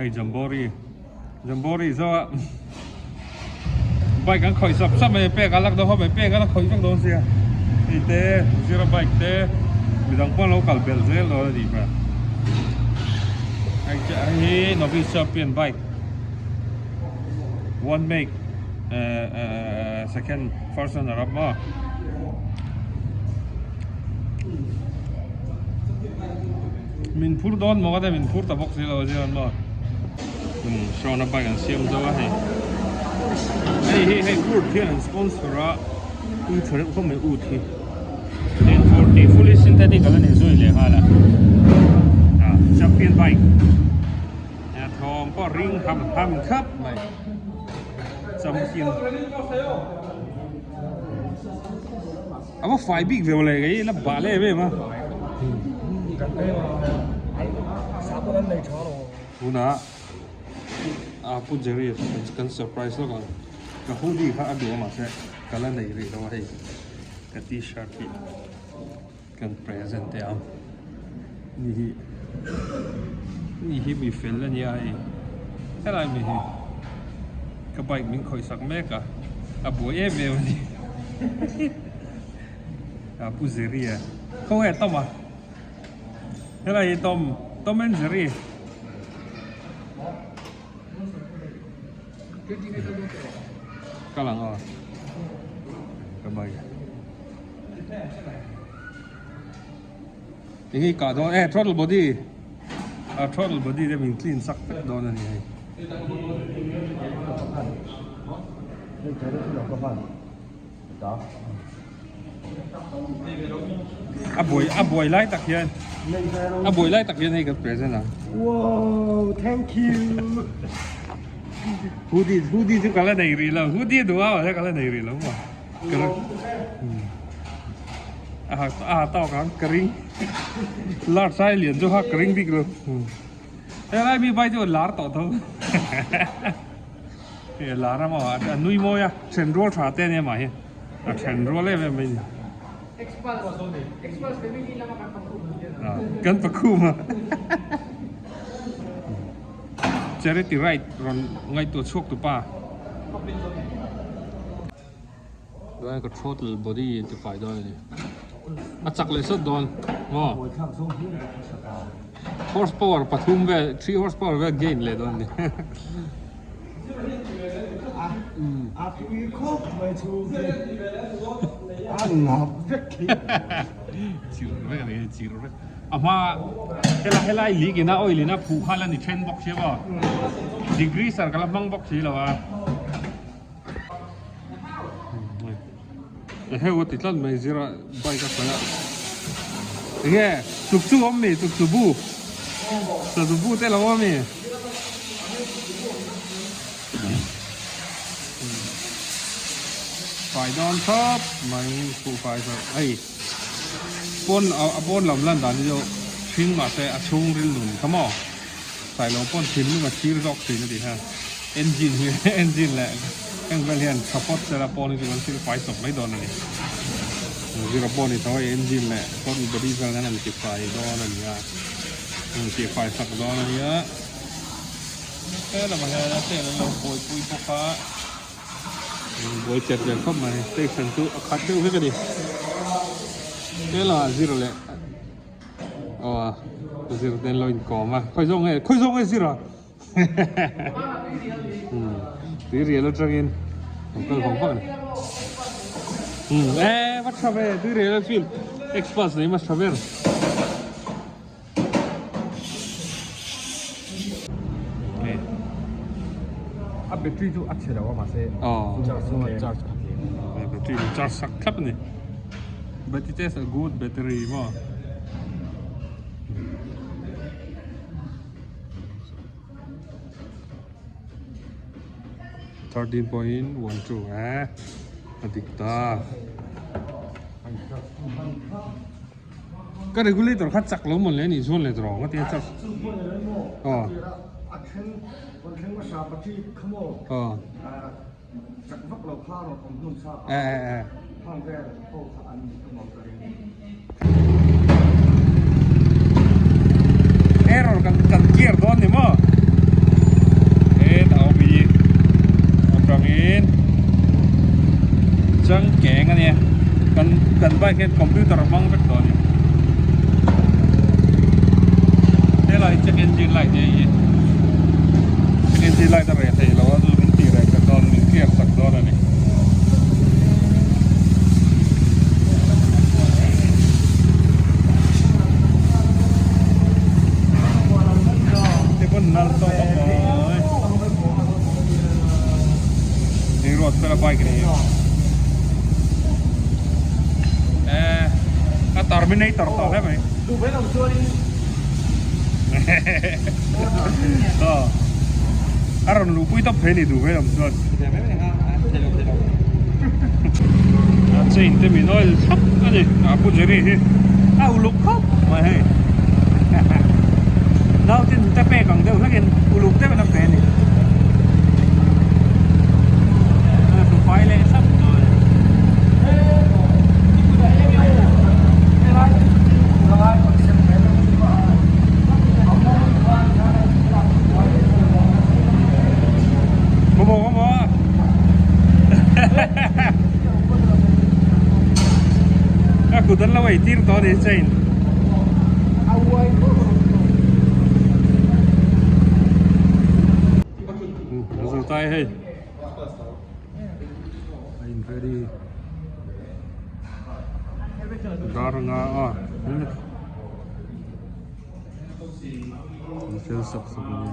Hei Jamboree Jamboree zawa bike an khawih sap sap mai pek a lak dawn ho mai pek a la khawih vek dawn sia hei te zira bike te midang pawh an lo kal belh zel dawn a nih hmel hei te hei hi novice champion bike one make eh eh second first runner up maw. Min phur dawn maw ka ti a min phur ta bawk si lo a zir an maw. Um Shona bike an siam zo a hei. Hei hi hei Urt hian an sponsor a tui tha reuh khawp mai Urt hi. 1040 fully synthetic ala ni zui leh nghal a. Ah champion bike. A thawm pawh ring ham ham khap mai. Champion. A va fai bik ve mawle kei la bah leh em em a. Tunah a Pu Jerry kan surprise lawk ang. Ka hoodie kha a duh a mahse ka la nei rih lo a hei ka t-shirt hi kan present teh ang. Ni hi ni hi mi fel a nia hei helai mi hi ka bike min khawih sak mek a a buai em em a ni a Pu Jerry a khawnge Tom a helai hi Tom Tom and Jerry ka lang aw ka bike. Eng hi kah dawn eh throttle body a throttle body te min clean sak vek dawn a ni hei. A buai a buai lai tak hian a buai lai tak hian hei kan present ang. Wow thank you. Hoodie hoodie chu ka la nei rih lo hoodie duh a mahse ka la nei rih lo maw. A ha tawk ang ka ring lar sai lian chu ha ka ring bik lo helai mi vai chu lar tawh tho he lar a maw a nui mawi a then rual tha te ania mah hi a then rual em em mai ni kan pakhum a charity ride rawn ngaihtuah chhuak tu pa. Chuan ka throttle body in ti fai dawn a ni. A chak leh sawt dawn maw? Horsepower pathum vel, three horsepower vel gain leh dawn a ni. A tui khawp mai chu a ngap vek khi. Chirh vek a ni, chirh vek. A hma helai helai leak ina oil ina phuh kha la ni then bawk sia maw? Degreaser ka la hmang bawk si lo a. Heu a ti tlat mai zira bike a sawi a enge chuk chu awm mi chuk chu bu sazu bu te lo awm mi fai dawn khawp mai phuh fai zawh hei pawn a pawn lam lan dan hi chu hring mahse a chhungril nun kha maw. Sailo pawn thinlung a thlir zawk thin a ti kha engine hi engine leh heng vel hian tha phawt sela pawn hi chu kan thil fai chawp mai dawn a ni zira pawh ni tho hei engine leh throttle body vel khan an ti fai dawn a ni a an ti fai sak dawn a nia helamah hian a chen an lo buaipui bawk a buai chet ve khawp mai station chu a khat deuh vek a ni helamah zira leh. Aw a zir te an lo inkawm a khawi zawng nge khawi zawng nge zir a tui rial atangin an kal vang vang a ni e va tha ve tui rial a field experts nei ma tha ber. A battery chu a chhe lo a mahse charge khat leh battery chu charge sak thlap a ni. But it is a good battery maw. 13.12 eh a dik ta ka regulator kha chak lo mawn le ni chuan le tawh nga tia chak aw aw Chak vak lo kha rawn awm hnun sa a, khang vel ho kha an ni thung ang ka ring. Error kan kan clear dawn ni maw? Chuanin changkeng a nia kan kan bike hian computer a hmang vek tawh a ni helai check engine light hi hei hi check engine light a reh thei lo a chu min tih reh sak dawn min clear sak dawn a ni. Te pawn nal tawk khawp mai. Hei road fela bike a ni eh a terminator tawh hle mai. A rawn luhpui tawp thei a ni duh mai ang chuan. A chain te min oil thlap a ni a pu Jerry hi a uluk khawp mai hei nautin te pek ang deuh hlekin uluk deuhin a pe a ni a hlufai leh thlap mai. Come on, come on. A kut an lo ei tir tawh a ni chain. A zo tai hei. A in ready. Dar nga a. Fel sak sak a ni.